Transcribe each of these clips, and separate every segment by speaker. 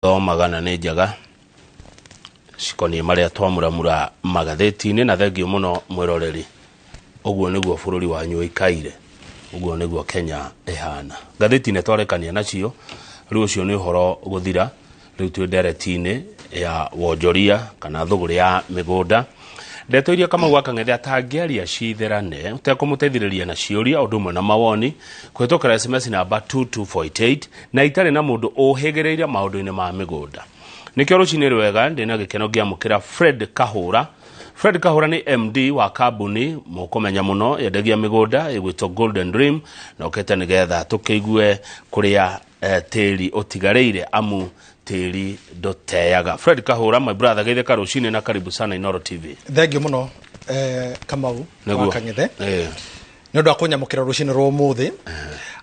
Speaker 1: Thomaga na nĩ njega cikoniĩ marĩa twamuramura magathĩti-inĩ. Na thengiũ mũno mwĩroreri, ũguo nĩguo bũrũri wanyu ũikaire, ũguo nĩguo Kenya ĩhana. Ngathĩti-inĩ twarekania nacio rĩu, ũcio nĩ ũhoro gũthira. Rĩu twĩ ndereti-inĩ ya wonjoria kana thũgũrĩ ya mĩgũnda, ndeto iria Kamau wa Kang'ethe atangĩaria citherane ũtekũmũteithĩrĩria na ciũria ũndũ ũmwe na mawoni kũhĩtũkĩra SMS namba 22488, na itarĩ na mũndũ ũhĩgĩrĩire maũndũ-inĩ ma mĩgũnda. Nĩkĩo rũcinĩ rwega ndĩna gĩkeno ngĩamũkĩra Fred Kahũra. Fred Kahũra nĩ MD wa kambuni mũkũmenya mũno yendagia mĩgũnda ĩgwĩtwo Golden Dream, na ũkĩte nĩgetha tũkĩigue kũrĩa tĩri ũtigarĩire, amu tĩri ndũteaga. Fred Kahũra, my brother, geithĩka rũcinĩ na karibu sana Inoro TV.
Speaker 2: Thengiũ mũno, Kamau wa Kang'ethe, nĩ ũndũ wa kũnyamũkĩra rũcinĩ rwa ũmũthĩ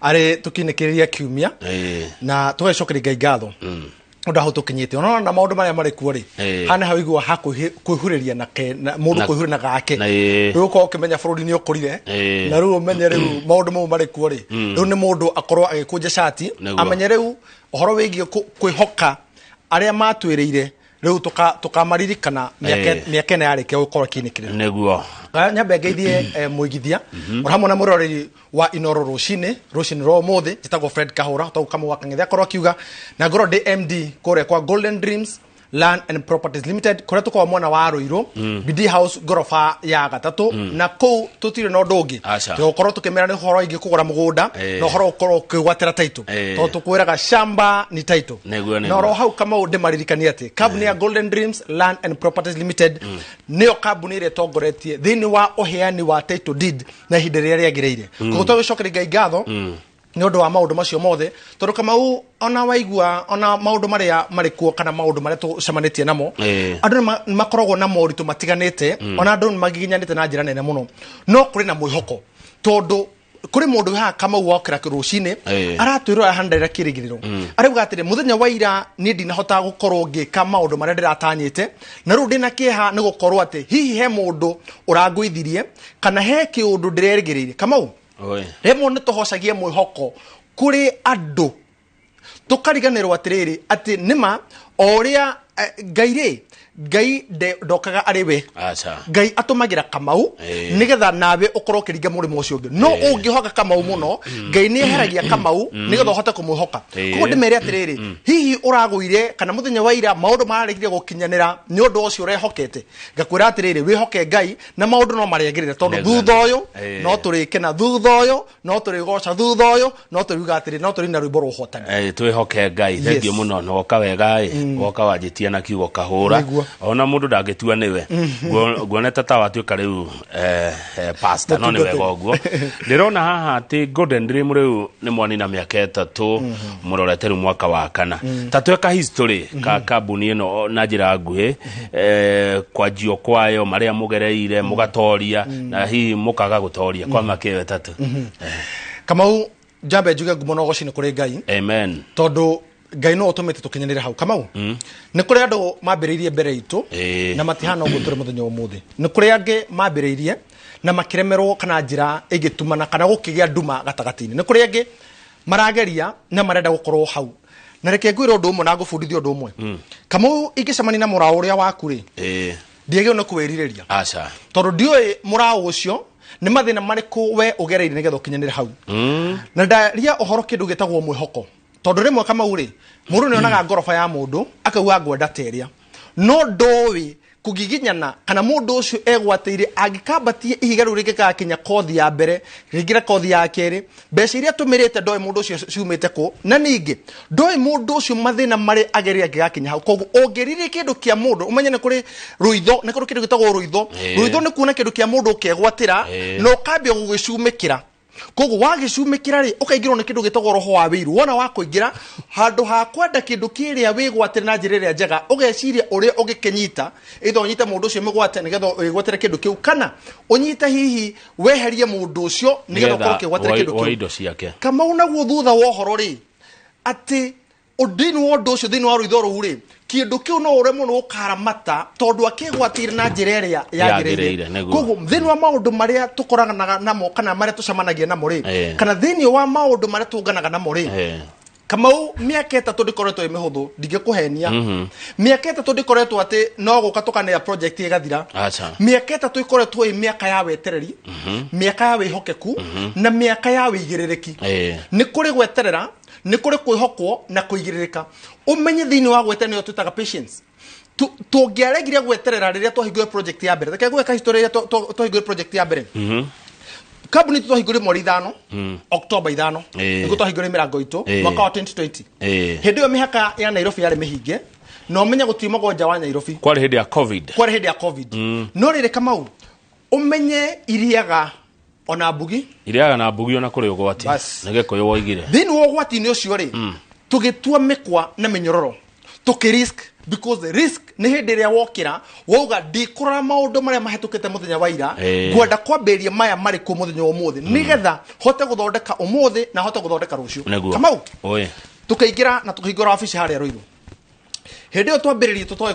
Speaker 2: arĩ tũkinĩkĩrĩria kiumia na tũgagĩcokeria Ngai ngatho ũndũ hau tũkinyĩte ona na maũndũ marĩa marĩ kuo rĩ, hana hau igua ha kwĩhurĩria na mũndũ kwĩhurĩria na gake. Rĩu ũkorwo ũkĩmenya bũrũri nĩ ũkũrire, na rĩu ũmenye rĩu maũndũ mau marĩ kuo rĩ, rĩu nĩ mũndũ akorwo agĩkũnja cati, amenye rĩu ũhoro wĩgiĩ kwĩhoka arĩa matwĩrĩire, rĩu tũkamaririkana mĩaka ĩna yarĩkia gũkorwo ĩkĩinĩkĩrĩra. Nyambe ngeithie mũigithia o hamwe na mũroreri wa Inoro rũcinĩ rwa ũmũthĩ. Njĩtagwo Fred Kahũra, toguo Kamau wa Kang'ethe akorwo akiuga, na ngorwo ndĩ MD kũrĩa kwa Golden Dreams Land and Properties Limited, kũrĩa tũkoragwo mwena wa Rũirũ, BD House, ngoroba ya gatatũ, na kũu tũtirĩ na ũndũ ũngĩ
Speaker 1: Aca.
Speaker 2: tũgũkorwo tũkĩmera nĩ ũhoro ingĩ kũgũra mũgũnda na ũhoro ũkorwo ũkĩgwatĩra title, tondũ tũkwĩraga shamba ni title. Na oro hau, Kamau, ndĩmaririkanie atĩ kambuni ya Golden Dreams Land and Properties Limited nĩyo kambuni ĩrĩa ĩtongoretie thĩinĩ wa ũheani wa title deed na ihinda rĩrĩa rĩagĩrĩire. Koguo tũgĩcokeria Ngai ngatho nĩ ũndũ wa maũndũ macio mothe, tondũ Kamau, ona waigua ona maũndũ marĩa marĩ kuo kana maũndũ marĩa tũcemanĩtie namo, andũ nĩ makoragwo na moritũ matiganĩte, ona andũ nĩ magiginyanĩte na njĩra nene mũno, no kũrĩ na mwĩhoko, tondũ kũrĩ mũndũ wĩ haha, Kamau, wokĩra rũcinĩ aratwĩrora handarĩra kĩrĩgĩrĩro, arauga atĩrĩ, mũthenya wa ira niĩ ndinahota gũkorwo ngĩka maũndũ marĩa ndĩratanyĩte, na rĩu ndĩna kĩeha nĩ gũkorwo atĩ hihi he mũndũ ũrangũithirie kana he kĩũndũ ndĩrerĩgĩrĩire. Kamau, rĩmwe nĩ tũhocagie mwĩhoko kũrĩ andũ, tũkariganĩrwo atĩrĩrĩ, atĩ nĩma o ũrĩa Ngai rĩ, Ngai ndokaga arĩ we.
Speaker 1: Aca.
Speaker 2: Ngai atũmagĩra Kamau nĩgetha nawe ũkorwo ũkĩringa mũrĩmo ũcio ũngĩ, no ũngĩhoka Kamau mũno, Ngai nĩ eheragia Kamau nĩgetha ũhote kũmwĩhoka. Koguo ndĩmere atĩrĩrĩ, hihi ũragũire kana mũthenya wa ira maũndũ mararegire gũkinyanĩra nĩ ũndũ ũcio ũrehokete, ngakwĩra atĩrĩrĩ, wĩhoke Ngai na maũndũ no marĩagĩrĩre, tondũ thutha ũyũ no tũrĩkena, thutha ũyũ no tũrĩgoca, thutha ũyũ no tũriuga atĩrĩ, no tũrĩ na rwĩmbo rwa ũhotani.
Speaker 1: Twĩhoke Ngai. Thengiũ mũno na woka wega ĩ, woka wanjĩtia na kiugo Kahũra. Ona mũndũ ndangĩtua nĩwe. Nguonete ta watuĩka rĩu pastor, no nĩ wega ũguo. Ndĩrona haha atĩ Golden Dream rĩu nĩ mwanina mĩaka 3, mũrorete rĩu mwaka wa kana. Ta tweka history ka kambuni ĩno na njĩra nguhĩ, kwanjio kwayo, marĩa mũgereire mũgatoria na hihi mũkaga gũtoria kwa mĩaka ĩyo 3.
Speaker 2: Kamau, njambe njuge ngumo na ũgoci nĩ kũrĩ Ngai,
Speaker 1: Amen.
Speaker 2: tondũ Ngai no ũtũmĩte tũkinyanĩre hau. Kamau, nĩ kũrĩ andũ mambĩrĩirie mbere itũ na matihana ũguo tũrĩ mũthenya wa ũmũthĩ. Nĩ kũrĩ angĩ mambĩrĩirie na makĩremerwo kana njĩra ĩgĩtumana kana gũkĩgĩa nduma gatagatĩ-inĩ. Nĩ kũrĩ angĩ marageria na marenda gũkorwo hau, na reke ngwĩre ũndũ ũmwe na ngũbundithie ũndũ ũmwe, Kamau. Ingĩcemania na mũraũ ũrĩa waku rĩ, ndiagĩrĩirwo nĩ kwĩrirĩria,
Speaker 1: Aca.
Speaker 2: tondũ ndiũĩ mũraũ ũcio nĩ mathĩna marĩkũ we ũgereire nĩgetha ũkinyanĩre hau. Na ndaria ũhoro kĩndũ gĩtagwo mwĩhoko, tondũ rĩmwe, Kamau rĩ, mũndũ nĩ onaga ngoroba ya mũndũ akauga ngwenda ta ĩrĩa, no ndoĩ kũgiginyana kana mũndũ ũcio egwatĩire angĩkambatie ihiga rĩu rĩngĩgakinya kothi ya mbere, rĩngĩra kothi ya kerĩ, mbeca iria atũmĩrĩte ndoĩ mũndũ ũcio ciumĩte kũ, na ningĩ ndoĩ mũndũ ũcio mathĩna marĩa agereire angĩgakinya hau. Koguo ũngĩrirĩ kĩndũ kĩa mũndũ, ũmenye nĩ kũrĩ rũitho, nĩ kũrĩ kĩndũ gĩtagwo rũitho. Rũitho nĩ kuona kĩndũ kĩa mũndũ ũkegwatĩra na ũkambia gũgĩcumĩkĩra. Koguo wagĩcumĩkĩra rĩ, ũkaingĩrwo nĩ kĩndũ gĩtagwo roho wa wĩiru. Wona wa kũingĩra handũ ha kwenda kĩndũ kĩrĩa wĩgwatĩre na njĩra ĩrĩa njega, ũgeciria ũrĩa ũngĩkĩnyita, either ũnyite mũndũ ũcio mĩgwate nĩgetha wĩgwatĩre kĩndũ kĩu, kana ũnyite hihi weherie mũndũ ũcio nĩgetha ũkorwo ũkĩgwatĩra kĩndũ
Speaker 1: woe
Speaker 2: kĩu.
Speaker 1: Indo ciake.
Speaker 2: Kamau, naguo thutha wa ũhoro rĩ, atĩ thĩinĩ wa ũndũ ũcio, thĩinĩ wa rũitho rũu rĩ, kĩndũ kĩu no ũremwo nĩ gũkaramata tondũ akĩgwatĩire na njĩra ĩrĩa
Speaker 1: yagĩrĩire,
Speaker 2: yagĩrĩire.
Speaker 1: Nĩguo.
Speaker 2: Koguo thĩinĩ wa maũndũ marĩa tũkoranaga namo kana marĩa tũcemanagia namo rĩ, kana thĩinĩ wa maũndũ marĩa tũnganaga namo rĩ, Kamau mĩaka 3 ndĩkoretwo ĩ mĩhũthũ, ndingĩkũhenia. Mĩaka 3 ndĩkoretwo atĩ no gũka tũkanea project ĩgathira. Mĩaka 3 ĩkoretwo ĩ mĩaka ya wetereri, mĩaka ya wĩhokeku, na mĩaka ya wĩigĩrĩrĩki. Nĩ kũrĩ gweterera, nĩ kũrĩ kwĩhokwo na kũigĩrĩrĩka. Ũmenye thĩinĩ wa gweterera nĩyo twĩtaga patience. Tũngĩaregire gweterera rĩrĩa twahingũrire project ya mbere. Reke ngwĩre history ĩrĩa twahingũrire project ya mbere. Kambuni itũ twahingũrire mweri 5, October 5, nĩguo twahingũrire mĩrango itũ mwaka wa 2020. Hĩndĩ ĩyo mĩhaka ya Nairobi yarĩ mĩhinge, na ũmenye gũtiumagwo nja wa Nairobi.
Speaker 1: Kwarĩ hĩndĩ ya COVID.
Speaker 2: Kwarĩ hĩndĩ ya COVID. No rĩrĩ Kamau, ũmenye iriaga ona mbugi.
Speaker 1: Iriaga na mbugi ona kũrĩ ũgwati. Nĩ Gĩkũyũ woigire.
Speaker 2: Thĩinĩ wa ũgwati-inĩ ũcio rĩ, tũgĩtua mĩkwa na mĩnyororo. Tũkĩ risk, because the risk nĩ hĩndĩ ĩrĩa wokĩra wauga ndikũrora maũndũ marĩa mahĩtũkĩte mũthenya wa ira, ngwenda kwambĩrĩria maya marĩ kuo mũthenya wa ũmũthĩ, nĩgetha hote gũthondeka ũmũthĩ na hote gũthondeka rũciũ. Kamau, tũkĩingĩra na tũkĩhingũra wabici harĩa Ruiru. Hĩndĩ ĩyo twambĩrĩrie tũtoĩ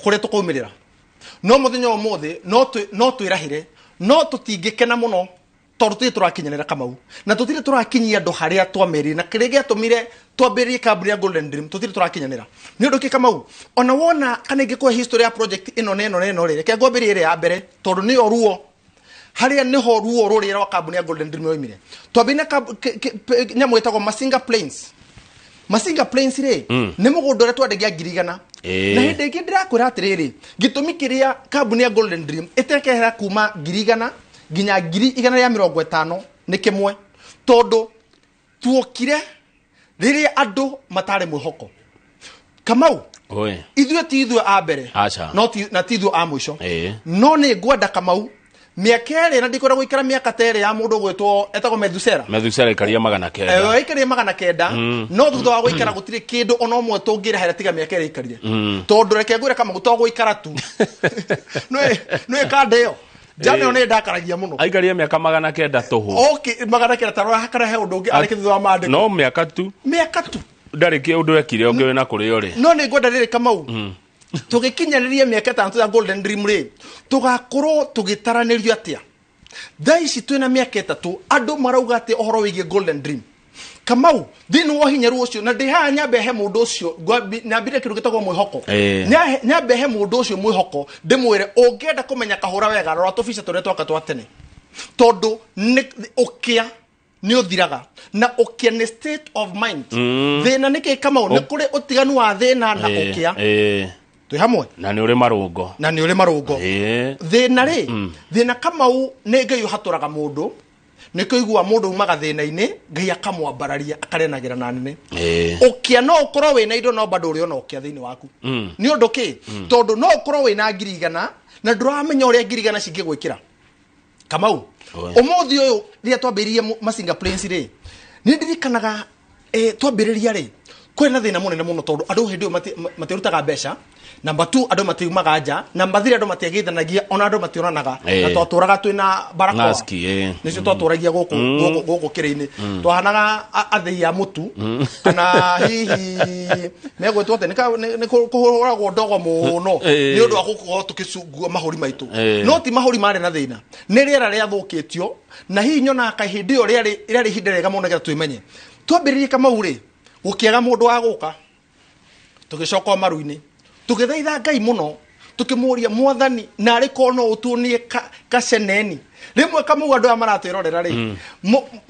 Speaker 2: kũrĩa tũkaumĩrĩra. No mũthenya wa ũmũthĩ no twĩrahĩre, no tũtingĩkena mũno tondũ tũtirĩ tũrakinyanĩra Kamau, na tũtirĩ tũrakinyia andũ harĩa twamerire, na kĩrĩa gĩatũmire twambĩrĩrie kambuni ya Golden Dream tũtirĩ tũrakinyanĩra. Nĩ ũndũ kĩ Kamau, ona wona kana ingĩkũhe history ya project ĩno na ĩno na ĩno rĩ, reke ngwambĩrĩrie ĩrĩa ya mbere tondũ nĩyo ruo, harĩa nĩho ruo rũrĩa rwa kambuni ya Golden Dream yoimire. Twambĩrĩrie na nyamũ ĩtagwo Masinga Plains. Masinga Plains rĩ, nĩ mũgũnda ũrĩa twendagia 100,000. Na hĩndĩ ĩngĩ ndĩrakwĩra atĩrĩrĩ, gĩtũmi kĩrĩa kambuni ya Golden Dream ĩtekehera kuma 100,000 nginya 150,000 nĩ kĩmwe, tondũ tuokire rĩrĩa andũ matarĩ mwĩhoko. Kamau, ithuĩ ti ithuĩ a mbere, na ti ithuĩ a mũico. No nĩ ngwenda Kamau mĩaka 2, na ndikwenda gũikara mĩaka ta 2 ya mũndũ ũgwĩtwo etagwo Methusera.
Speaker 1: Methusera aikaria 900.
Speaker 2: Aikaria 900, no thutha wa gũikara gũtirĩ kĩndũ ona ũmwe tũngĩrehera tiga mĩaka 2 aikarire. Tondũ reke ngwĩre Kamau, to gũikara tu. Nĩ kanda ĩyo. Jana nĩ ndakaragia mũno.
Speaker 1: Aikaria mĩaka 900 tũhũ.
Speaker 2: Okay, 900 tarora hakara he ũndũ ũngĩ arĩkĩte thutha wa maandĩko.
Speaker 1: No mĩaka tu.
Speaker 2: Mĩaka tu.
Speaker 1: Ndarĩ kĩũndũ ekire ũngĩ wĩna kũrĩ ũrĩ.
Speaker 2: No nĩ ngwenda rĩrĩ Kamau. Tũgĩkinyanĩria mĩaka 5 ya Golden Dream rĩ, tũgakorwo tũgĩtaranĩrio atĩa? Thaa ici twĩna mĩaka 3, andũ marauga atĩ ũhoro wĩgiĩ Golden Dream. Kamau, thĩinĩ wa ũhinyaru ũcio, na ndĩ haha nyambe he mũndũ ũcio, nyambire kĩndũ gĩtagwo mwĩhoko. Nyambe he mũndũ ũcio mwĩhoko, ndĩmwĩre ũngĩenda kũmenya kahũra wega, rora tũbica tũrĩa twaka twa tene. Tondũ ũkĩa nĩ ũthiraga, na ũkĩa nĩ state of mind. Thĩna nĩ kĩ Kamau? Nĩ kũrĩ ũtiganu wa thĩna na ũkĩa. Twĩ hamwe.
Speaker 1: Na nĩ ũrĩ marũngo.
Speaker 2: Na nĩ ũrĩ marũngo. Thĩna rĩ, thĩna Kamau nĩ Ngai ũhatũraga mũndũ. Nĩ kũigua mũndũ umaga thĩna-inĩ, Ngai akamwambararia, akarenagĩra na nene. Ũkĩa no ũkorwo wĩna indo no bado ũrĩ ona ũkĩa thĩinĩ waku. Nĩ ũndũ kĩ? Tondũ no ũkorwo wĩna 100,000 na ndũramenya ũrĩa 100,000 cingĩgwĩkĩra. Kamau, ũmũthĩ ũyũ rĩrĩa twambĩrĩirie Masinga Plains rĩ, nĩ ndirikanaga twambĩrĩria rĩ, kwĩna na thĩna mũnene mũno tondũ andũ hĩndĩ ĩyo matiarutaga mbeca. Number 2, andũ matiumaga nja. Number 3, andũ matiagĩthanagia, ona andũ mationanaga. Na twatũraga twĩna barakoa. Nĩcio twatũragia gũkũ kĩrĩ-inĩ. Twahanaga athĩi a mũtu, kana hihi megwĩtwo atĩa? Nĩ kũhũragwo ndogo mũno nĩ ũndũ wa gũkorwo tũkĩcungua mahũri maitũ. No ti mahũri marĩ na thĩna, nĩ rĩera rĩathũkĩtio, na hihi nyonaga kaĩ hĩndĩ ĩyo rĩarĩ ihinda rĩega mũno nĩgetha twĩmenye. Twambĩrĩrie Kamau rĩ, gũkĩaga mũndũ wa gũka, tũgĩcoka maru-inĩ, tũgĩthaitha Ngai mũno, tũkĩmũria Mwathani, narĩ korwo no ũtuonie kaceneni. Rĩmwe Kamau andũ aya maratwĩrorera rĩ,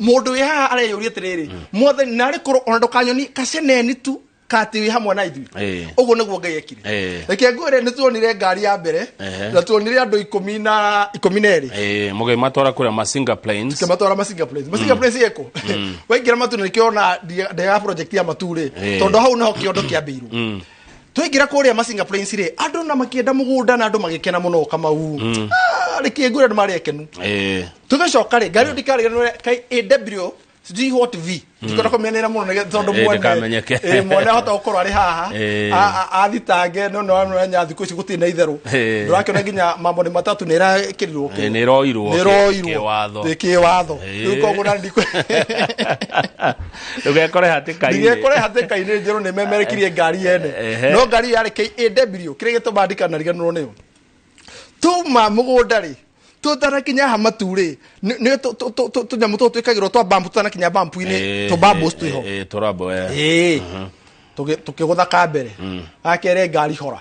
Speaker 2: mũndũ wĩ haha areyũria atĩrĩrĩ, Mwathani, narĩ korwo ona ndũkanyonie kaceneni tu kati wĩ hamwe na ithuĩ. Ũguo nĩguo Ngai ekire. Reke ngwĩre, nĩ tuonire ngari ya mbere, na tuonire andũ 12.
Speaker 1: Mũgĩmatwara kũrĩa Masinga Plains.
Speaker 2: Tũkĩmatwara Masinga Plains. Masinga Plains ĩkũ? Waingĩra Matu nĩkĩo ona ndega project ya Matu rĩ, tondũ hau nĩho kĩondo kĩambĩirwo. Twaingĩra kũrĩa Masinga Plains rĩ, andũ na makĩenda mũgũnda na andũ magĩkena mũno Kamau. Reke ngwĩre andũ marĩ akenu. Tũgĩcoka rĩ, ngari ĩyo ndikariganĩrwo kai AW sijui what V. Ndikwenda kũmĩanĩra mũno nĩgetha tondũ mwene mwene ahota gũkorwo arĩ haha, athitange, no no amenya thikũ ici gũtirĩ na itherũ. Ndũrakĩona nginya mambo nĩ matatu nĩ ĩrakĩrirwo
Speaker 1: kĩ? Nĩ ĩroirwo
Speaker 2: kĩwatho. Nĩ kĩwatho. Rĩu koguo na
Speaker 1: ndũgekore hatĩka-inĩ.
Speaker 2: Ndũgekore hatĩka-inĩ njerũ nĩ memerekirie ngari yene. No ngari yarĩ KAW, kĩrĩa gĩtũmaga ndikanariganĩrwo nĩyo. Tuma mũgũnda rĩ, Tutanakinya haha matu rĩ, nĩ tũnyamũ tũtũ twĩkagĩrwo twa bambu, tutanakinya bambu-inĩ, tũ bubbles twĩho.
Speaker 1: Tũrambo.
Speaker 2: Ĩĩ, tũkĩgũtha ka mbere, gakere ngari hora.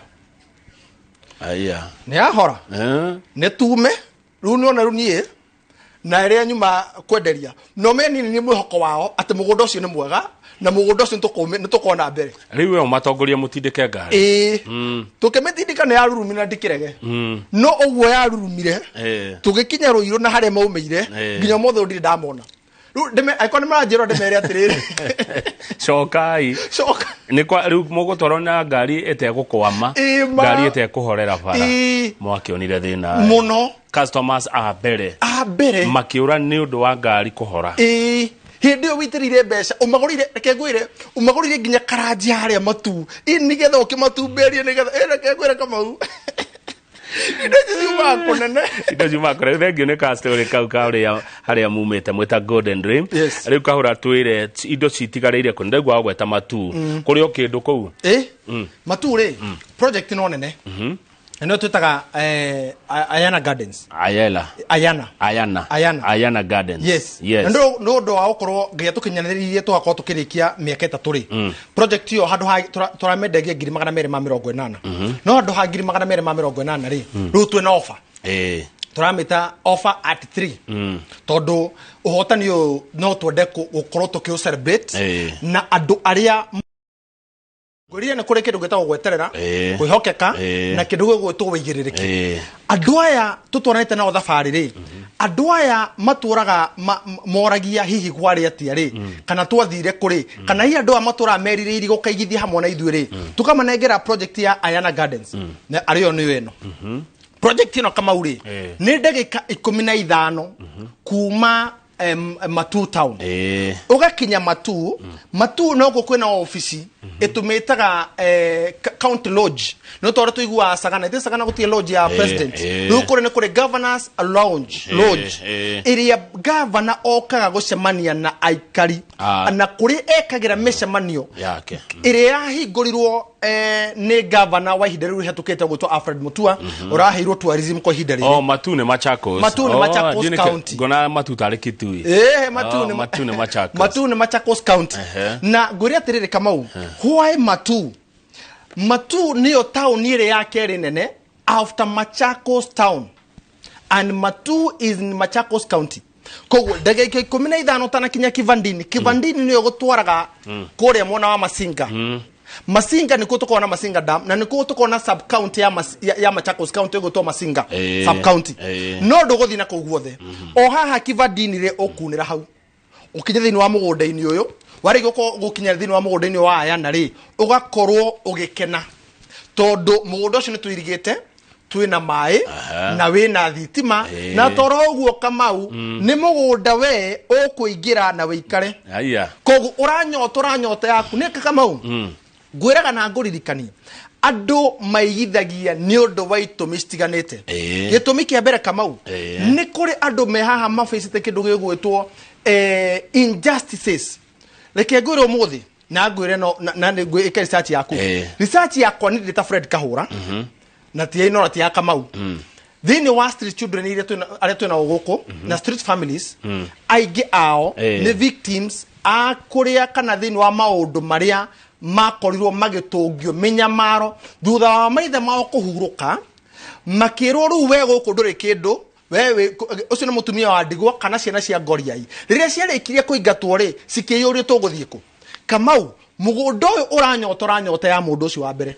Speaker 1: Aya.
Speaker 2: Nĩ yahora. Nĩ tume rĩu, nĩona rĩu niĩ na ĩrĩa nyuma kwenderia no me nini nĩ mwĩhoko wao atĩ mũgũnda ũcio nĩ mwega na mũgũnda ũcio nĩ tũkona mbere.
Speaker 1: Rĩu we ũmatongoria mũtindĩke ngari.
Speaker 2: Ĩĩ, tũkĩmĩtindĩka nĩ yarurumire na ndikĩrege, no ũguo yarurumire, tũgĩkinya rũirũ na harĩa maumĩire, nginya ũmũthĩ ũyũ ndirĩ ndamona. Rĩu angĩkorwo nĩ maranjĩra, ndĩmere atĩrĩrĩ,
Speaker 1: Cokai.
Speaker 2: Coka.
Speaker 1: Nĩ kwa rĩu mũgũtwarwo na ngari ĩtegũkwama,
Speaker 2: Ĩĩ, ma.
Speaker 1: ngari ĩtekũhorera bara. Mwakĩonire thĩna
Speaker 2: Mũno.
Speaker 1: Customers a mbere
Speaker 2: a mbere
Speaker 1: makĩũra nĩ ũndũ wa ngari kũhora.
Speaker 2: Ĩĩ, hĩndĩ ĩyo wĩitĩrĩire mbeca, ũmagũrĩire, reke ngwĩre, ũmagũrĩire nginya karanji harĩa matu ĩ nĩgetha ũkĩmatumberie nĩgetha ĩ, reke ngwĩre Kamau, indo ici ciumaga kũnene.
Speaker 1: Indo ciumaga kũrĩa. Thengio nĩ ka story kau ka ũrĩa harĩa mumĩte mwĩta Golden Dream.
Speaker 2: Yes.
Speaker 1: Rĩu kahũra, twĩre indo citigarĩire kũ? Ndaigua wagweta matu, kũrĩ o kĩndũ kũu?
Speaker 2: Ĩ, matu rĩ, project no nene ĩno twĩtaga Ayana Gardens.
Speaker 1: Ayela.
Speaker 2: Ayana.
Speaker 1: Ayana.
Speaker 2: Ayana.
Speaker 1: Ayana Gardens.
Speaker 2: Yes.
Speaker 1: Yes.
Speaker 2: Na nĩ ũndũ wa gũkorwo nginya tũkinyanĩrĩrie, tũgakorwo tũkĩrĩkia mĩaka 3 rĩ, project ĩyo handũ ha tũramĩendagia 280,000, no handũ ha 280,000 rĩ, rĩu twĩna offer. Tũramĩta offer at 3, tondũ ũhotani ũyũ no twende gũkorwo tũkĩũ celebrate na andũ arĩa ngwĩrire nĩ kũrĩ kĩndũ gĩtagwo gweterera, kwĩhokeka, na kĩndũ gĩgwĩtwo wĩigĩrĩrĩki. Andũ aya tũtwaranĩte nao thabarĩ rĩ, andũ aya matũraga moragia hihi kwarĩ atĩa rĩ, kana twathire kũrĩ, kana hihi andũ aya matũraga merirĩirie gũkaigithia hamwe na ithuĩ rĩ, tũkamanengera project ya Ayana Gardens, na arĩyo nĩyo ĩno project ĩno, Kamau rĩ. Nĩ ndagĩka 15 kuma Matu town, ũgakinya Matu. Matu nokuo kwĩna obici ĩtũmĩtaga county lodge, no tondũ tũiguaga Sagana, ithe Sagana gũtirĩ lodge ya president. Rĩu kũrĩ nĩ kũrĩ governors lounge, lodge ĩrĩa governor okaga gũcemania na aikari, na kũrĩ ekagĩra mĩcemanio
Speaker 1: yake,
Speaker 2: ĩrĩa yahingũrirwo nĩ governor wa ihinda rĩu rĩhetũkĩte gwĩtwo Alfred Mutua, ũraheirwo tourism kwa ihinda rĩrĩ.
Speaker 1: Oh, Matu nĩ Machakos.
Speaker 2: Matu nĩ
Speaker 1: Oh,
Speaker 2: Machakos
Speaker 1: ndiũ nĩkĩ-
Speaker 2: County.
Speaker 1: Ngona Matu tarĩ Kitui.
Speaker 2: Matu
Speaker 1: Oh,
Speaker 2: nĩ
Speaker 1: Matu nĩ Machakos.
Speaker 2: Matu nĩ Machakos County. Na ngwĩre atĩrĩrĩ Kamau, why Matu? Matu nĩyo taũni ĩrĩa ya kerĩ nene after Machakos town, and Matu is in Machakos County. Koguo ndagĩka 15 ũtanakinya Kivandini. Kivandini nĩyo gũtwaraga kũrĩa mwena wa Masinga. Masinga nĩkuo tũkoragwo na Masinga Dam, na nĩkuo tũkoragwo na sub county ya Machakos County ĩgwĩtwo Masinga sub county. No ndũgũthiĩ na kũu guothe, o haha Kivandini rĩ, ũkunĩra hau ũkinye thĩinĩ wa mũgũnda-inĩ ũyũ. Warĩkia gũkinya thĩinĩ wa mũgũnda-inĩ wa Ayana rĩ, ũgakorwo ũgĩkena tondũ mũgũnda ũcio nĩ tũirigĩte, twĩna maĩ na wĩna thitima. Na toro ũguo Kamau, nĩ mũgũnda we ũkũingĩra na wĩikare.
Speaker 1: Aya.
Speaker 2: Koguo ũranyota, ũranyota yaku nĩ Kamau, ngwĩraga na ngũririkania, andũ maigithagia nĩ ũndũ wa itũmi citiganĩte. Gĩtũmi kĩa mbere Kamau, nĩ kũrĩ andũ me haha mabĩcĩte kĩndũ gĩgwĩtwo injustices. Reke ngwĩre ũmũthĩ na ngwĩre no na nĩ ngwĩke research yaku. Research yakwa nĩ ndĩ ta Fred Kahũra na ti ya Inora, ti ya Kamau, thĩinĩ wa street children iria arĩa twĩnao gũkũ na street families, aingĩ ao nĩ victims a kũrĩa kana thĩinĩ wa maũndũ marĩa makorirwo magĩtũngio mĩnyamaro thutha wa maithe mao kũhurũka, makĩrwo rĩu we gũkũ ndũrĩ kĩndũ, we ũcio nĩ mũtumia wa ndigwa kana ciana cia ngoriai. Rĩrĩa ciarĩkirie kũingatwo rĩ, cikĩyũrio tũgũthiĩ kũ? Kamau, mũgũnda ũyũ ũranyota, ũranyota ya mũndũ ũcio wa mbere.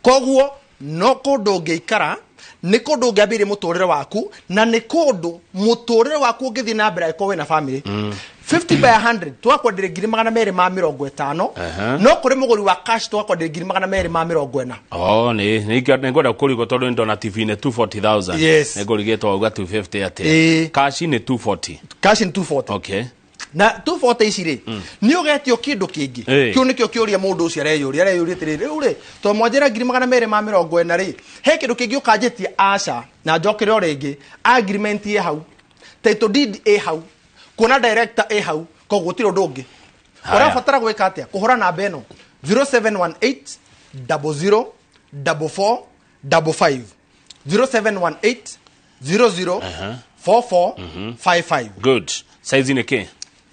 Speaker 2: Koguo no kũndũ ũngĩikara, nĩ kũndũ ũngĩambĩrĩria mũtũrĩre waku, na nĩ kũndũ mũtũrĩre waku ũngĩthiĩ na mbere angĩkorwo wĩna family. 50 by 100 twakwenderia 250,000. No kũrĩ mũgũri wa cash twakwenderia 240,000.
Speaker 1: Oh, nĩ ngwenda kũrigwo tondũ nĩ ndona TV nĩ 240,000.
Speaker 2: Yes.
Speaker 1: Nĩ ngũrigĩtwo wauga 250 atĩa? Cash nĩ 240.
Speaker 2: Cash in 240. Na 240 ici rĩ, nĩ ũgetio kĩndũ kĩngĩ. Kĩu nĩkĩo kĩũria mũndũ ũcio areyũria, areyũria atĩrĩrĩ, rĩu rĩ, to mwanjĩra 240,000 rĩ, he kĩndũ kĩngĩ ũkanjĩtia? Aca. Na njokere o rĩngĩ, agreement ĩ hau, title deed ĩ hau, kuona director ĩ hau, koguo gũtirĩ ũndũ ũngĩ.
Speaker 1: Haya.
Speaker 2: Ũrabatara gwĩka atĩa? Kũhũra namba ĩno, 0718 00 44 55, 0718. 00 44 55.
Speaker 1: Good. Size nĩ kĩ?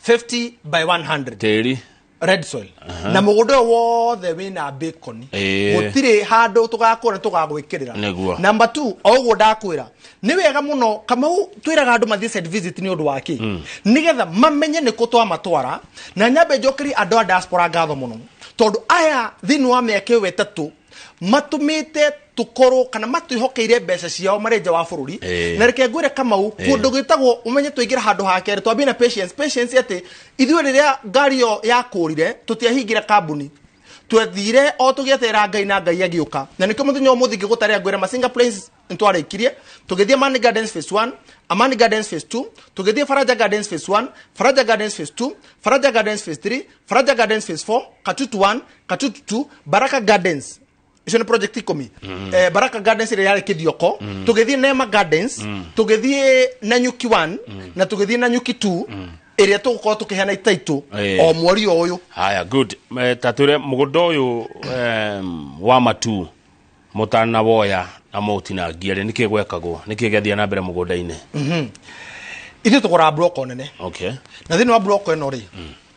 Speaker 2: 50 by 100.
Speaker 1: Tĩri?
Speaker 2: Red soil. Na mũgũnda ũyũ wothe wĩna bacon. Gũtirĩ handũ tũgakũra tũgagwĩkĩrĩra.
Speaker 1: Nĩguo.
Speaker 2: Number 2, o ũguo ndakwĩra nĩ wega mũno Kamau twĩraga andũ mathiĩ site visit nĩ ũndũ wa kĩ, nĩgetha mamenye nĩ kũ twamatwara. Na nyambe njokerie andũ a diaspora ngatho mũno, tondũ aya thĩinĩ wa mĩaka ĩyo 3 matũmĩte tukorwo kana matwihokeire mbeca ciao marĩ nja wa bũrũri. Na reke ngwĩre Kamau, kũndũ gwĩtagwo ũmenye twaingĩra handũ ha kerĩ twambie na patience. Patience atĩ ithuĩ rĩrĩa ngari ĩyo yakũrire tũtiahingire kambuni, twethire o tũgĩeterera Ngai na Ngai agĩũka. Na nĩkĩo mũthenya ũmũthĩ ngĩgũtarĩra ngwĩre Masinga Plains nĩtwarĩkirie, tũgĩthiĩ Amani Gardens phase 1, Amani Gardens phase 2, tũgĩthiĩ Faraja Gardens phase 1, Faraja Gardens phase 2, Faraja Gardens phase 3, Faraja Gardens phase 4, Katutu 1, Katutu 2, Baraka Gardens icio nĩ project 10. Baraka Gardens ĩrĩa yarĩ Kĩthioko, tũgĩthiĩ Nema Gardens, tũgĩthiĩ Nanyuki 1 na tũgĩthiĩ Nanyuki 2 ĩrĩa tũgũkorwo tũkĩheana itaitũ o mweri o ũyũ.
Speaker 1: Haya, good. Ta twĩre mũgũnda ũyũ wa matu mũtanawoya na mũtinangie rĩ, nĩkĩ gwekagwo, nĩkĩ gĩathiĩ na mbere mũgũnda-inĩ?
Speaker 2: Ithuĩ tũgũraga bloko nene.
Speaker 1: Okay.
Speaker 2: Na thĩinĩ wa bloko ĩno rĩ,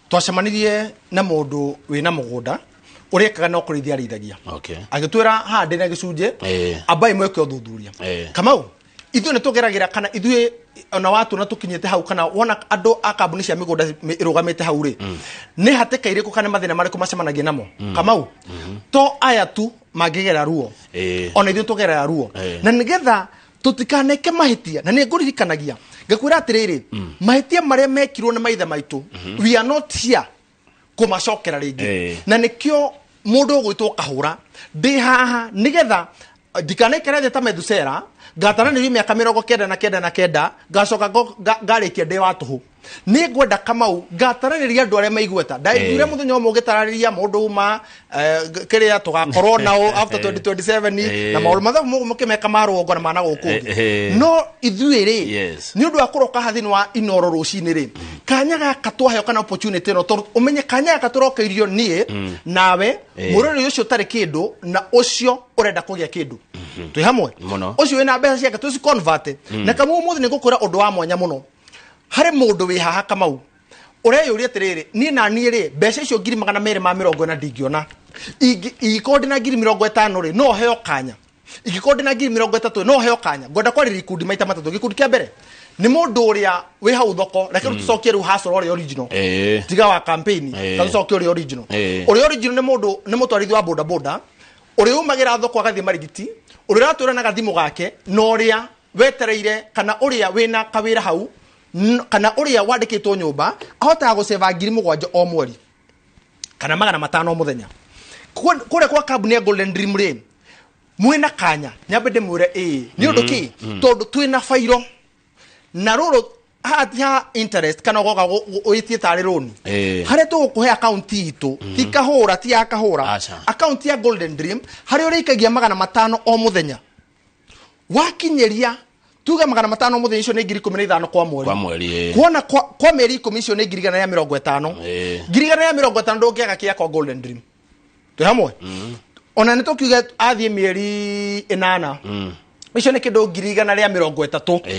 Speaker 2: twacemanirie na mũndũ wĩna mũgũnda ũrĩa ekaga no kũrĩithia arĩithagia.
Speaker 1: Okay.
Speaker 2: Agĩtwĩra haha ndĩ na gĩcunjĩ, ambai mwĩke ũthuthuria. Kamau, ithuĩ nĩ tũgeragĩra kana ithuĩ ona watuona tũkinyĩte hau kana wona andũ a kambuni cia mĩgũnda ĩrũgamĩte hau rĩ, nĩ hatĩka irĩkũ kana mathĩna marĩkũ macemanagia namo? Kamau, to aya tu mangĩgera ruo, ona ithuĩ tũgerera ruo. Na nĩgetha tũtikaneke mahĩtia, na nĩ ngũririkanagia ngakwĩra atĩrĩrĩ, mahĩtia marĩa mekirwo nĩ maithe maitũ, we are not here kũmacokera rĩngĩ. Na nĩkĩo mũndũ ũgwĩtwo Kahũra ndĩ haha nĩgetha ndikanaikare thĩ ta Methusela ngataranĩrio mĩaka 99 ngacoka ngarĩkia ndĩ wa tũhũ. Nĩ ngwenda Kamau ngataranĩria andũ arĩa maigweta. Ndaiguire mũthenya ũmwe ũgĩtararĩria mũndũ uma kĩrĩa tũgakorwo nao after 2027 na maũndũ mathabu mũkĩmeka ma rũgongo na mana gũkũ ũngĩ. No ithuĩ rĩ, nĩ ũndũ wa kũroka haha thĩinĩ wa Inooro rũcinĩ rĩ, kanya gaka twaheo kana opportunity ĩno, tondũ ũmenye kanya gaka tũrokeirio niĩ nawe mũrori ũcio ũtarĩ kĩndũ na ũcio ũrenda kũgĩa kĩndũ. Twĩ hamwe ũcio wĩna mbeca ciake tũci convert. Na Kamau ũmũthĩ nĩ ngũkwĩra ũndũ wa mwanya mũno. Harĩ mũndũ wĩ haha Kamau ũreyũria atĩrĩrĩ, niĩ na niĩ rĩ, mbeca icio 240 ndingĩona, ingĩkorwo ndĩna 50,000 rĩ, no heo kanya. Ingĩkorwo ndĩna 30,000 no heo kanya. Ngwenda kwarĩria ikundi maita matatũ. Gĩkundi kĩa mbere nĩ mũndũ ũrĩa wĩ hau thoko, reke tũcokie rĩu hustle ũrĩa original, tiga wa campaign, tũcokie ũrĩa original. Ũrĩa original nĩ mũndũ, nĩ mũtwarithia wa boda boda ũrĩa umagĩra thoko agathiĩ marigiti, ũrĩa ũratwĩra na gathimũ gake, na ũrĩa wetereire kana ũrĩa wĩna kawĩra hau, kana ũrĩa wandĩkĩtwo nyũmba ahotaga gũceva 7,000 o mweri kana 500 o mũthenya. Kũrĩa kwa kambuni ya Golden Dream rĩ, mwĩna kanya nyambe ndĩmwĩre ĩĩ nĩ ũndũ kĩ, tondũ twĩna bairo na rũrũ haha ha interest kana ũgoka wĩtie tarĩ rũni harĩa tũgũkũhe akaunti itũ, ti Kahũra, ti ya Kahũra, akaunti ya Golden Dream harĩa ũrĩikagia 500 o mũthenya. Wakinyĩria tuge 500 mũthenya, icio nĩ 15,000 kwa mweri.
Speaker 1: Kwa mweri.
Speaker 2: Kuona kwa mĩeri 10 icio nĩ 150,000. 150,000 ndũngĩaga kĩa kwa Golden Dream. Twĩ hamwe? Ona nĩ tũkiuge athiĩ mĩeri 8. Icio nĩ kĩndũ 130,000.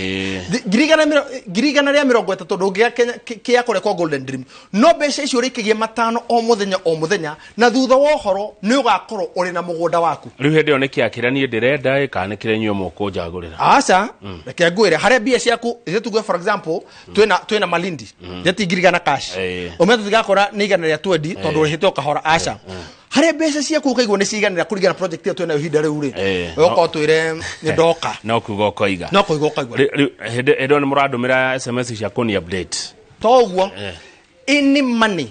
Speaker 2: 130,000 ndũngĩaga kĩa kũrĩa kwa Golden Dream. No mbeca icio ũrĩkagia 500 o mũthenya o mũthenya, na thutha wa ũhoro nĩ ũgakorwo ũrĩ na mũgũnda waku.
Speaker 1: Rĩu hĩndĩ ĩyo nĩ kĩa kĩrĩa niĩ ndĩrenda ĩ, kana nĩ kĩrĩa inyuĩ mũkũnjagũrĩra?
Speaker 2: Aca, reke ngwĩre harĩa mbia ciaku, ithuĩ tuge for example, twĩna Malindi, njeti 100,000 cash. Ũmenye tũtigakora nĩ 120 tondũ ũrĩhĩte o kahora. Aca. Harĩa mbeca ciaku ũkaigua nĩ ciiganĩra kũringana na project ĩyo twĩnayo ihinda rĩu rĩ, ũgoka ũtwĩre nĩ ndoka.
Speaker 1: No kuga ũkoiga.
Speaker 2: No kuga ũkaigua.
Speaker 1: Rĩu hĩndĩ ĩyo nĩ mũrandũmĩra SMS cia kũni update.
Speaker 2: To ũguo, any money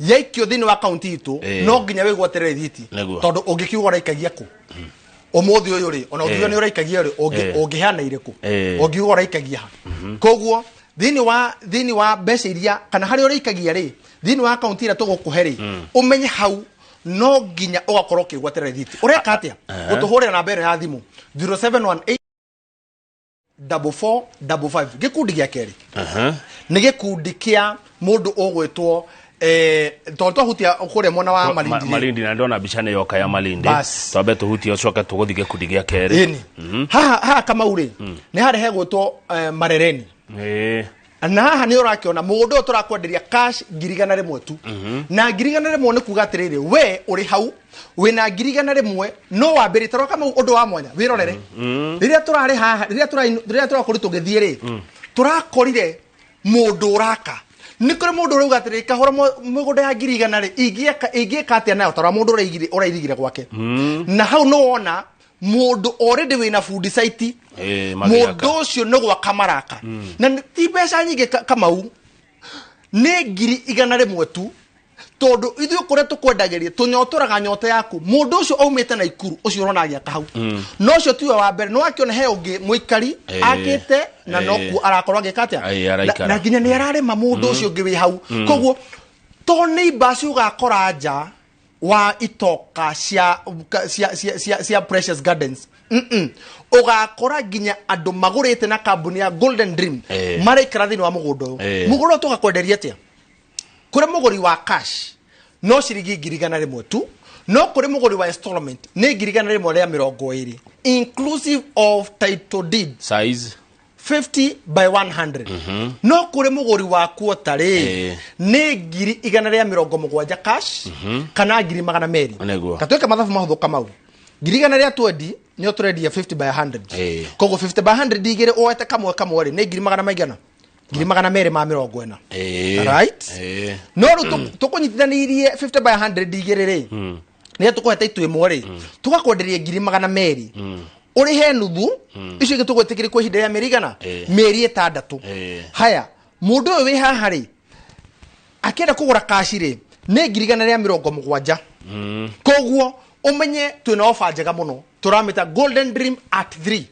Speaker 2: yaikio thĩinĩ wa akaunti itũ, no nginya wĩgwatĩre rĩthiti, tondũ ũngĩkiuga ũraikagia kũ ũmũthĩ ũyũ rĩ, ona ũngiuga nĩ ũraikagia rĩ, ũngĩheana irĩkũ, ũngiuga ũraikagia ha. Koguo thĩinĩ wa mbeca iria kana harĩa ũraikagia rĩ, thĩinĩ wa akaunti ĩrĩa tũgũkũhe rĩ, ũmenye hau no nginya ũgakorwo ũkĩgwatĩra rĩthiti. Ũreka atĩa? Gũtũhũrĩra namba ĩno ya thimũ 0718 4455. Gĩkundi gĩa kerĩ nĩ gĩkundi kĩa mũndũ ũgwĩtwo Tondũ twahutia kũrĩa mwena wa Malindi.
Speaker 1: Malindi na ndona mbica nĩ yoka ya Malindi. Twambe tũhutie ũcoke tũgũthiĩ gĩkundi gĩa kerĩ.
Speaker 2: Ĩni. Haha Kamau rĩ, nĩ harĩa hegwĩtwo Marereni. Na haha nĩ ũrakĩona mũgũnda ũyũ tũrakwenderia cash 100,000 tu. Na 100,000 nĩ kuga atĩrĩrĩ, we ũrĩ hau wĩna 100,000 no wambĩrĩrie tarora Kamau ũndũ wa mwanya wĩrorere. Rĩrĩa tũrarĩ haha, rĩrĩa tũrakorirwo tũgĩthiĩ rĩ, tũrakorire mũndũ ũraka. Nĩ kũrĩ mũndũ ũrauga atĩrĩrĩ, kahũra mĩgũnda ya 100,000 rĩ, ingĩeka atĩa nayo? Tarora mũndũ ũrairigire gwake. Na hau nĩ wona mũndũ already wĩna bundi site, mũndũ ũcio nĩ gwaka maraka. Na ti mbeca nyingĩ Kamau, nĩ 100,000 tu. Tondũ ithuĩ kũrĩa tũkwendagĩria tũnyotoraga nyota yaku. Mũndũ ũcio aumĩte Naikuru, ũcio ũrona agĩaka hau. No ũcio tiwe wa mbere, nĩ wakĩona he ũngĩ mũikari akĩte na nokuo arakorwo agĩka atĩa. Na nginya nĩ ararĩma mũndũ ũcio ũngĩ wĩ hau. Koguo to nĩ ibaci ũgakora nja wa itoka cia Precious Gardens. Ũgakora nginya andũ magũrĩte na kambuni ya Golden Dream maraikara thĩinĩ wa mũgũnda ũyũ. Mũgũnda ũyũ tũgakwenderia atĩa? Kũrĩ mũgũri wa cash no ciringi 100,000 tu, no kũrĩ mũgũri wa installment nĩ 120,000 inclusive of title deed
Speaker 1: size
Speaker 2: 50 by 100. No kũrĩ mũgũri wa quarter rĩ nĩ 170,000 cash kana 200,000. Katwĩke mathabu mahũthũ Kamau. 120,000 nĩyo tũrendia 50 by 100. Koguo 50 by 100 igĩrĩ woete kamwe kamwe rĩ nĩ 200,000 240,000. Right? No rĩu tũkũnyitithanĩirie 50 by 100 igĩrĩ rĩ, nĩ tũkũhe title ĩmwe rĩ, tũgakwenderia 200,000. Ũrĩhe nuthu, icio ingĩ tũgwĩtĩkĩria kwa ihinda rĩa mĩeri igana? Mĩeri 6. Haya, mũndũ ũyũ wĩ haha rĩ, akĩenda kũgũra cash rĩ, nĩ 170,000. Koguo ũmenye twĩna ofa njega mũno, tũramĩta Golden Dream at 3.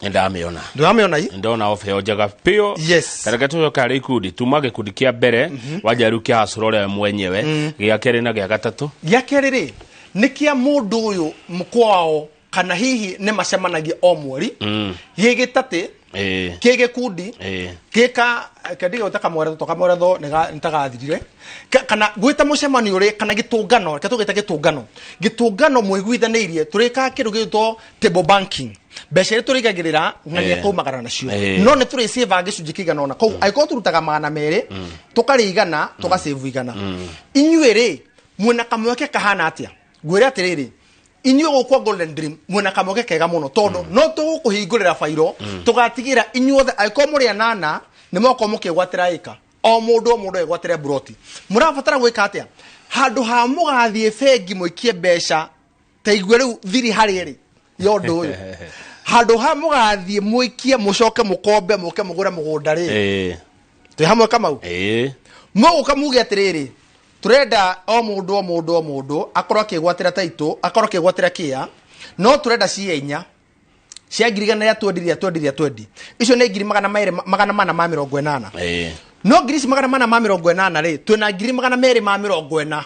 Speaker 1: Ndamĩona.
Speaker 2: Ndũramĩona i?
Speaker 1: Ndona ofa ĩyo njega biũ.
Speaker 2: Yes.
Speaker 1: Tareke tũcoke harĩ ikundi, tuma gĩkundi kĩa mbere, wanja rĩu kĩa Hustler ũrĩa mwenyewe, gĩa kerĩ na gĩa gatatũ.
Speaker 2: Gĩa kerĩ rĩ, nĩ kĩa mũndũ ũyũ kwao kana hihi nĩ macemanagia o mweri, gĩ gĩtatĩ, kĩ gĩkundi, gĩka kendiga gwĩta kamweretho, to kamweretho nĩ tagathirire, kana gwĩta mũcemanio rĩ, kana gĩtũngano, reke tũgĩte gĩtũngano. Gĩtũngano mũiguithanĩirie, tũrĩkaga kĩndũ gĩgwĩtwo table banking. Mbeca iria tũrĩigagĩrĩra ng'ania kaumagara nacio. No nĩ tũrĩcĩvaga gĩcunjĩ kĩigana ũna. Koguo angĩkorwo tũrutaga 200, tũkarĩa 100, tũgacĩvu 100. Inyuĩ rĩ, mwĩna kamweke kahana atĩa? Ngwĩre atĩrĩrĩ, inyuĩ gũkũ Golden Dream mwĩna kamweke kega mũno, tondũ no tũgũkũhingũrĩra bairo, tũgatigĩra inyuothe angĩkorwo mũrĩ anana nĩ mũgakorwo mũkĩgwatĩra ĩka. O mũndũ o mũndũ egwatĩre mburoti. Mũrabatara gwĩka atĩa? Handũ ha mũgathiĩ bengi mũikie mbeca, ta igue rĩu thiri harĩ rĩ ya ũndũ ũyũ. Handũ ha mũgathiĩ mũikie mũcoke mũkombe mũke mũgũre mũgũnda rĩ. Twĩ hamwe Kamau? Mũgũka muge atĩrĩrĩ, tũrenda o mũndũ o mũndũ o mũndũ akorwo akĩgwatĩra title, akorwo akĩgwatĩra kĩa, no tũrenda cia inya cia 120,000. Icio nĩ 280,000. No 480,000 rĩ, twĩna 240,000.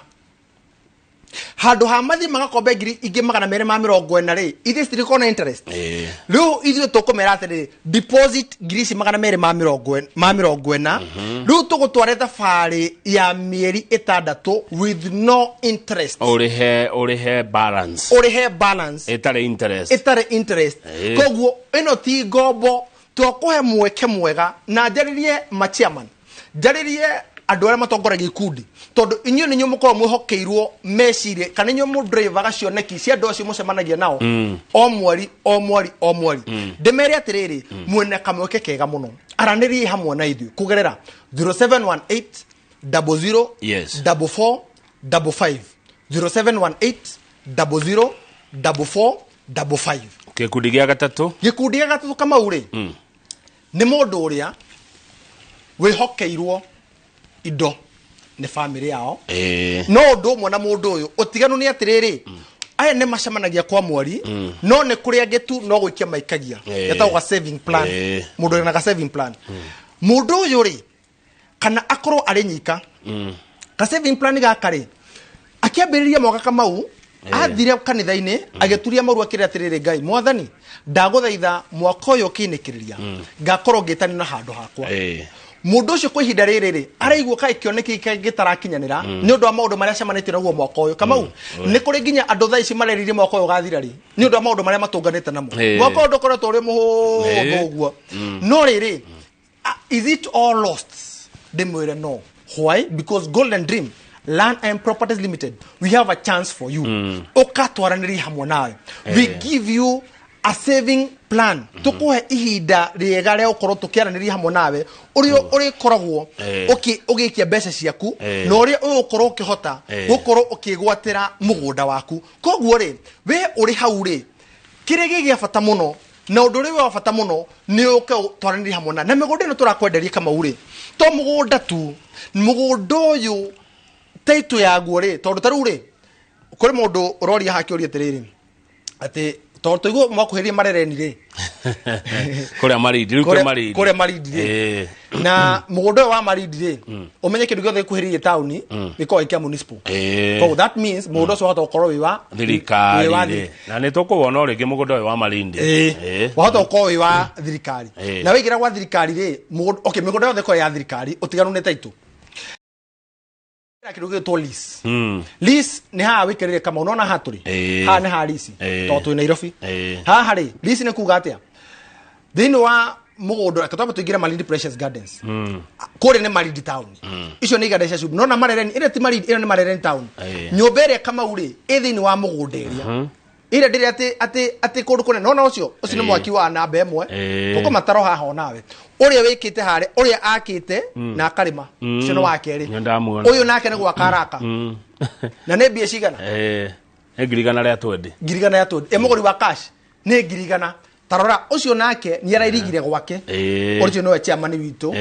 Speaker 2: Handũ ha mathiĩ magakombe 240,000 rĩ, ithuĩ citirĩkorwo na interest. Rĩu ithuĩ tũkũmera atĩrĩrĩ, deposit 240,000. Rĩu tũgũtware thabarĩ ya mĩeri 6 with no interest.
Speaker 1: Ũrĩhe balance.
Speaker 2: Ũrĩhe balance.
Speaker 1: Ĩtarĩ interest.
Speaker 2: Ĩtarĩ interest. Koguo ĩno ti ngombo, twakũhe mweke mwega na njarĩrie ma-chairman, njarĩrie andũ arĩa matongoragia ikundi, tondũ inyuĩ nĩ inyuĩ mũkoragwo mwĩhokeirwo meciria, kana inyuĩ mũdrivaga cioneki cia andũ acio mũcemanagia nao o mweri o mweri o mweri. Ndĩmere atĩrĩrĩ, mwĩna kamweke kega mũno, aranĩriai hamwe na ithuĩ kũgerera 0718 00 44 55, 0718 00 44 55.
Speaker 1: Gĩkundi gĩa gatatũ.
Speaker 2: Gĩkundi gĩa gatatũ Kamau rĩ, nĩ mũndũ ũrĩa wĩhokeirwo indo nĩ family yao. No ũndũ ũmwe na mũndũ ũyũ, ũtiganu nĩ atĩrĩrĩ, aya nĩ macemanagia kwa mweri, no nĩ kũrĩ angĩ tu no gũikia maikagia. Getagwo ga saving plan. Mũndũ wĩna ga saving plan. Mũndũ ũyũ rĩ, kana akorwo arĩ nyika, ka saving plan gaka rĩ, akĩambĩrĩria mwaka Kamau, athire kanitha-inĩ, agĩturia maru akĩrĩa atĩrĩrĩ, Ngai mwathani, ndagũthaitha mwaka ũyũ ũkĩnĩkĩrĩria, ngakorwo ngĩtanio na handũ hakwa. Mũndũ ũcio kwa ihinda rĩrĩ rĩ araigua kaĩ kĩoneki gĩtarakinyanĩra nĩ ũndũ wa maũndũ marĩa acemanĩtie naguo mwaka ũyũ. Kamau, nĩ kũrĩ nginya andũ thaa ici mareririe mwaka ũyũ ũgathira rĩ nĩ ũndũ wa maũndũ marĩa matũnganĩte namo. Mwaka ũyũ ndũkoretwo ũrĩ mũhũthũ ũguo. No rĩrĩ, is it all lost? Ndĩmwĩre no. Why? Because Golden Dream Land and Properties Limited, we have a chance for you. Ũkatwaranĩria hamwe nawe. We give you a saving plan. Tukuhe ihinda rĩega rĩa gũkorwo tũkĩaranĩria hamwe nawe ũrĩa ũrĩkoragwo ũgĩikia mbeca ciaku na ũrĩa ũgũkorwo ũkĩhota gũkorwo ũkĩgwatĩra mũgũnda waku. Koguo rĩ, we ũrĩ hau rĩ, kĩrĩa gĩ gĩa bata mũno na ũndũ ũrĩa wa bata mũno nĩ ũke twaranĩrie hamwe na mĩgũnda ĩno tũrakwenderia Kamau rĩ, to mũgũnda tu, mũgũnda ũyũ title yaguo rĩ, tondũ ta rĩu rĩ kũrĩ mũndũ ũroria haha kĩũria atĩrĩrĩ atĩ tondũ tũigua mwakuhĩrĩria Marereni rĩ
Speaker 1: kũrĩa Marindi rĩu kwĩ Marindi
Speaker 2: kũrĩa Marindi rĩ na mũgũnda ũyũ wa Marindi rĩ ũmenye kĩndũ gĩothe gĩkuhĩrĩirie taũni gĩkoragwo gĩ kĩa municipal. Koguo that means mũgũnda ũcio wahota gũkorwo wĩ wa
Speaker 1: thirikari rĩ, na nĩ tũkũwona o rĩngĩ mũgũnda ũyũ wa Malindi.
Speaker 2: Wahota gũkorwo wĩ wa thirikari. Na waingĩra gwa thirikari rĩ, okay, mĩgũnda yothe ĩkoragwo ya thirikari ũtiganu nĩ title. Kĩndũ gĩgwĩtwo lease. Lease nĩ haha wĩkĩrĩre kama unaona haha tũrĩ. Haha nĩ ha lease. Tondũ twĩ Nairobi. Haha rĩ, lease nĩ kuga atĩa? Thĩinĩ wa mũgũnda, reke twambe tũingĩre Malindi Precious Gardens. Kũrĩa nĩ Malindi town. Icio nĩ iganda cia cumbĩ. Nona Marereni, ĩrĩa ti Malindi, ĩyo nĩ Marereni town. Nyũmba ĩrĩa Kamau rĩ, ĩ thĩinĩ wa mũgũnda ĩrĩa. Ĩrĩa ndĩrĩ atĩ kũndũ kũnene. Nona ũcio, ũcio nĩ mwaki wa namba ĩmwe. Tũkũmataro haha onawe. Ũrĩa wĩkĩte harĩa, ũrĩa akĩte na akarĩma. Ũcio nĩ wa kerĩ. Ũyũ nake nĩ gwaka araka. Na nĩ mbia cigana?
Speaker 1: Nĩ ngiri igana rĩa twendi.
Speaker 2: Ngiri igana rĩa twendi. Mũgũri wa cash nĩ ngiri igana. Tarora ũcio nake nĩ arairigire gwake. Ũcio nĩwe chairman witũ.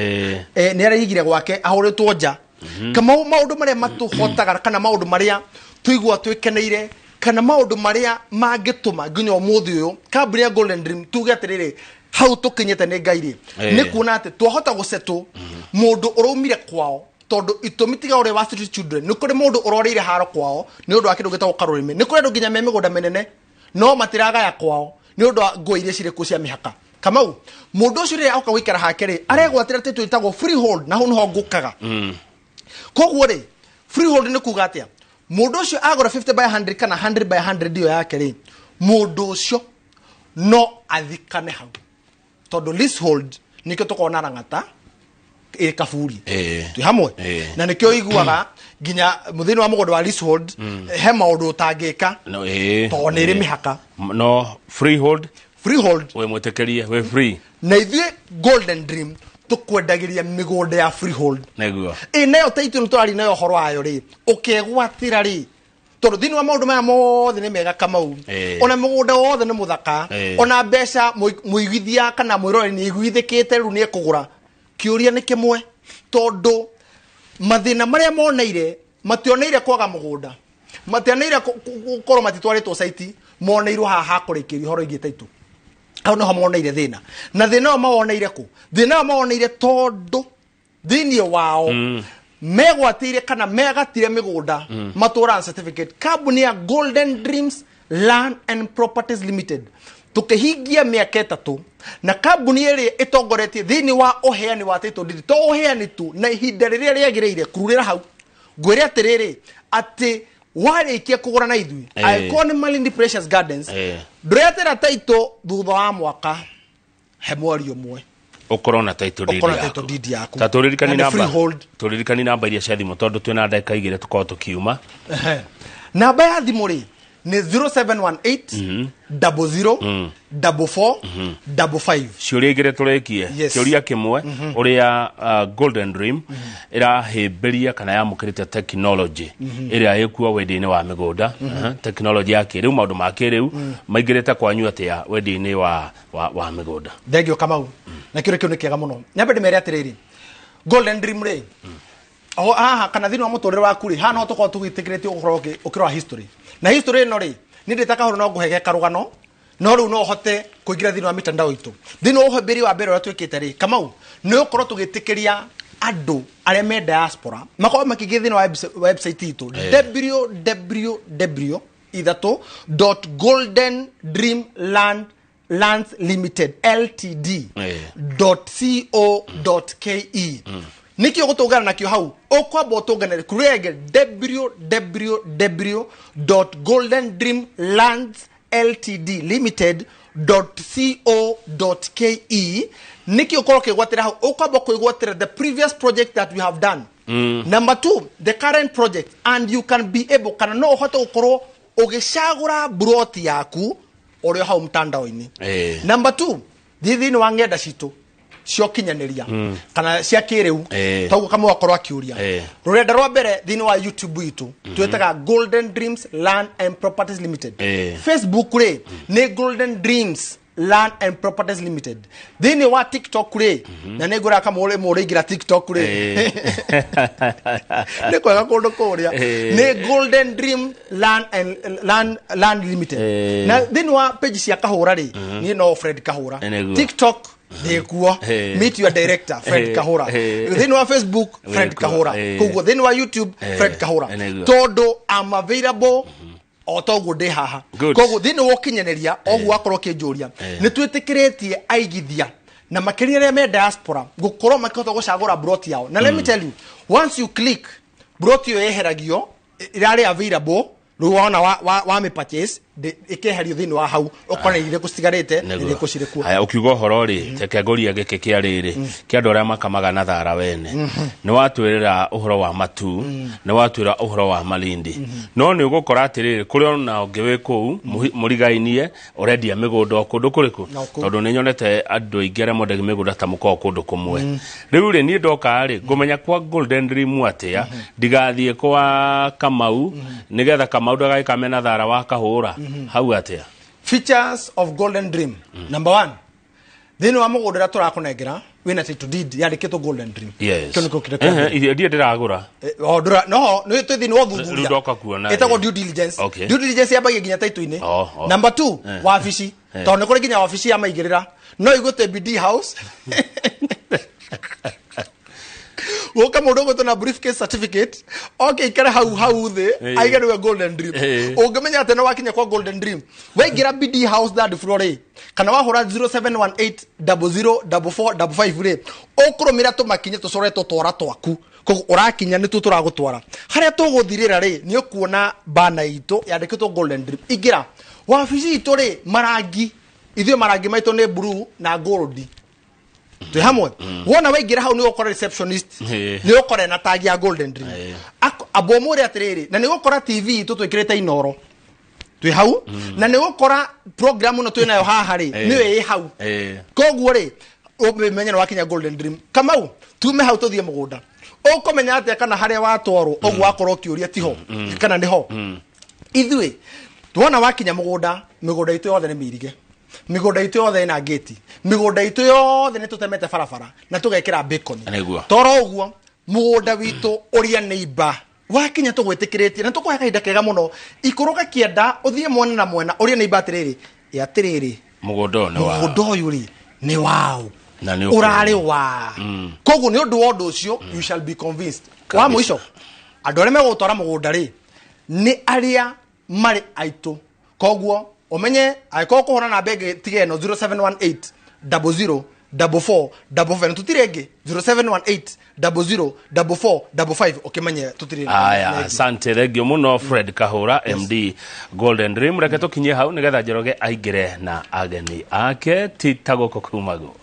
Speaker 2: Nĩ arairigire gwake ahũrĩtwo nja. Kama maũndũ marĩa matũhotaga kana maũndũ marĩa tũigua twĩkeneire kana maũndũ marĩa mangĩtũma nginya ũmũthĩ ũyũ kambuni ya Golden Dream tuge atĩrĩrĩ hau tũkinyĩte nĩ Ngai rĩ, nĩ kuona atĩ twahota gũcetwo mũndũ ũraumire kwao tondũ itũmi tiga ũrĩa wa street children, nĩ kũrĩ mũndũ ũrorĩire haro kwao nĩ ũndũ wa kĩndũ gĩtagwo karũrĩmĩ. Nĩ kũrĩ andũ nginya me mĩgũnda mĩnene no matiragaya kwao nĩ ũndũ wa ngũĩ iria cirĩ kuo cia mĩhaka. Kamau, mũndũ ũcio rĩrĩa oka gũikara hake rĩ, aregwatĩra atĩ twĩtagwo freehold, na hau nĩho ngũkaga. Koguo rĩ, freehold nĩ kuga atĩa? Mũndũ ũcio agũra 50 by 100 kana 100 by 100 ĩyo yake rĩ, mũndũ ũcio no athikane hau. Tondũ leasehold nĩkĩo tũkoragwo na rang'ata ĩ kaburi. Twĩ hamwe. Na nĩkĩo ũiguaga nginya mũthĩinĩ wa mũgũnda wa leasehold he maũndũ ũtangĩka tondũ nĩ ĩrĩ mĩhaka.
Speaker 1: No freehold,
Speaker 2: freehold
Speaker 1: wĩ mwĩtĩkĩrie, wĩ free.
Speaker 2: Na ithuĩ Golden Dream tũkwendagĩria mĩgũnda ya freehold.
Speaker 1: Nĩguo.
Speaker 2: Nayo title nĩ tũraria nayo ũhoro wayo rĩ, ũkegwatĩra rĩ, tondũ thĩinĩ wa maũndũ maya mothe nĩ mega Kamau. Ona mũgũnda wothe nĩ mũthaka. Ona mbeca mũigithia kana mwĩroreri nĩ aiguithĩkĩte rĩu nĩ ekũgũra. Kĩũria nĩ kĩmwe, tondũ mathĩna marĩa moneire mationeire kwaga mũgũnda, mationeire gũkorwo matitwarĩtwo site, moneirwo haha hakũrĩkĩria ũhoro wĩgiĩ title. Hau nĩho moneire thĩna. Na thĩna ũyũ mawoneire kũ? Thĩna ũyũ mawoneire tondũ thĩinĩ wao megwatĩire kana megatire mĩgũnda matũraga certificate. Kambuni ya Golden Dreams Land and Properties Limited tũkĩhingia mĩaka ĩtatũ na kambuni ĩrĩa ĩtongoretie thĩinĩ wa ũheani wa title deed, to ũheani tu na ihinda rĩrĩa rĩagĩrĩire kururĩra hau. Ngwĩre atĩrĩrĩ atĩ warĩkia kũgũra na ithuĩ, angĩkorwo nĩ Malindi Precious Gardens, ndũretera title thutha wa mwaka, he mweri ũmwe
Speaker 1: ũkorwo na title deed
Speaker 2: Ũkorwo na
Speaker 1: yaku.
Speaker 2: title deed yaku.
Speaker 1: Ta tũririkani
Speaker 2: Na nĩ
Speaker 1: namba,
Speaker 2: freehold.
Speaker 1: tũririkani namba iria cia thimũ tondũ twĩna ndagĩka igĩrĩ tũkorwo tũkiuma.
Speaker 2: Namba ya thimũ rĩ nĩ 0718 00 44 55.
Speaker 1: Ciũria igĩrĩ tũrĩkie. Kĩũria kĩmwe, ũrĩa Golden Dream ĩrahĩmbĩria kana yamũkĩrĩte technology ĩrĩa ĩkuo wendia-inĩ wa mĩgũnda. Technology ya kĩrĩu, maũndũ ma kĩrĩu maingĩrĩte kwanyu atĩa wendia-inĩ wa mĩgũnda?
Speaker 2: Thengiũ Kamau. Na kĩũria kĩu nĩ kĩega mũno. Nyambe ndĩmere atĩrĩrĩ, Golden Dream rĩ, o haha kana thĩinĩ wa mũtũrĩre waku rĩ, haha no tũkorwo tũgĩtĩkĩrĩtio ũkorwo ũkĩrora history. Na history ĩno rĩ, niĩ ndĩ ta kahũrũ no ngũhe karũgano, no rĩu no ũhote kũingĩra thĩinĩ wa mitandao itũ. Thĩinĩ wa ũhĩmbĩri wa mbere ũrĩa twĩkĩte rĩ, Kamau, nĩ ũkorwo tũgĩtĩkĩria andũ arĩa me diaspora makorwo makĩingĩra thĩinĩ wa website itũ, www ithatũ dot golden dream land Lands Limited Ltd .co .ke. Nikio gutungana nakio hau ukwamba utungane kurege www.goldendreamlandsltd.limited.co.ke. Nikio ukorwo ukigwatira hau ukwamba kwigwatira the previous project that we have done. Number 2, the current project, and you can be able kana no uhote gukorwo ugicagura broti yaku uri hau mtandao-ini. Number 2, thiini wa ng'enda citu ciokinyaniria kana cia kiriu toguo kamwe akorwo akiuria rurenda rwa mbere thiini wa YouTube itu twetaga Golden Dreams Land and Properties Limited. Facebook ri ni Golden Dreams Land and Properties Limited. Thiini wa TikTok ri na ni ngura kamwe muri ingira TikTok ri ni kwega kundu kuria ni Golden Dream Land and Land Limited. Na thiini wa page cia Kahura ri ni no Fred Kahura. TikTok ndikuo meet your director Fred Kahura. Thiini wa Facebook Fred Kahura. Koguo thiini wa YouTube Fred Kahura. Tondu I'm available o toguo ndi haha. Koguo thiini wa ukinyanĩria oguo akorwo kinjuria ni twitikiretie aigithia na makiria aria me diaspora gukorwo makihota gucagura broti yao. Na let me tell you, once you click broti yo yeheragio irari available riu wona wa mi purchase ikeherio thiini wa hau ukona ire kucigarite ire kucirikuo.
Speaker 1: Haya ukiuga uhoro ri reke ngoria giki kia riri kia andu aria makamaga na thara wene ni watwirira uhoro wa matu ni watwira uhoro wa Malindi no ni ugukora atiriri kuri ona ungi wi kuu murigainie urendia migunda kundu kuriku tondu ni nyonete andu aingi aria mwendagia migunda ta mukoragwo kundu kumwe. Riu ri ni ndoka ri ngumenya kwa Golden Dream atia ndigathie kwa Kamau nigetha Kamau ndagagikame na thara wa Kahura hau atia.
Speaker 2: Features of Golden Dream. Number 1, thiini wa mugunda uria turakunengera wina title deed yandikitwo Golden Dream.
Speaker 1: Yes. Ndiĩ ndiragura
Speaker 2: o ndura no ni twi thiini wa thuthuria itagwo due diligence. Due diligence yambagia nginya title-ini. Number 2, wabici tondu ni kuri nginya wabici ya maigirira no igute BD House woka mundu ugwitwo na briefcase certificate okay ikare hau hau thi aige niwe Golden Dream. Ungimenya ati no wakinya kwa Golden Dream waingira BD House third floor ri kana wahura 0718004455 ri ukurumira tumakinye tucoretwo twara twaku koguo urakinya ni tu turagutwara haria tuguthirira ri ni ukuona bana itu yandikitwo Golden Dream. Ingira wabici itu ri marangi ithuĩ marangi maitu ni blue na gold twi hamwe. Wona waingira hau ni ukora receptionist ni ukora na tag ya Golden Dream abo muri atiriri na ni ukora TV itu twikirite inoro twi hau na ni ukora program no twinayo haha ri ni wi hau. Koguo ri umenye ni wakinya Golden Dream. Kamau tume hau tuthie mugunda ukumenya atia kana haria watwarwo uguo wakorwo ukiuria tiho kana niho. Ithuĩ tuona wakinya mugunda migunda itu yothe ni miirige migunda itu yothe ina gate migunda itu yothe ni tutemete barabara na tugekira bacon toro uguo mugunda witu uria neighbor wakinya tugwitikiritie na tukuhe kahinda kega muno ikuruka kienda uthie mwena na mwena uria neighbor atiriri atiriri
Speaker 1: mugunda ni wa
Speaker 2: mugunda uyu ri ni wao na ni urari wa koguo ni undu wa undu ucio you shall be convinced. Wa mwisho andu aria megutwara mugunda ri ni aria mari aitu koguo umenye aiko kuhura na bege tige no 0718 00 44 55 tutire 0718 00 44 55 ukimenye tutire.
Speaker 1: Aya, asante thengio muno Fred Kahura. Yes. MD Golden Dream reke tukinye hau nigetha Njoroge aingire na ageni ake ti ta guku kumagwo.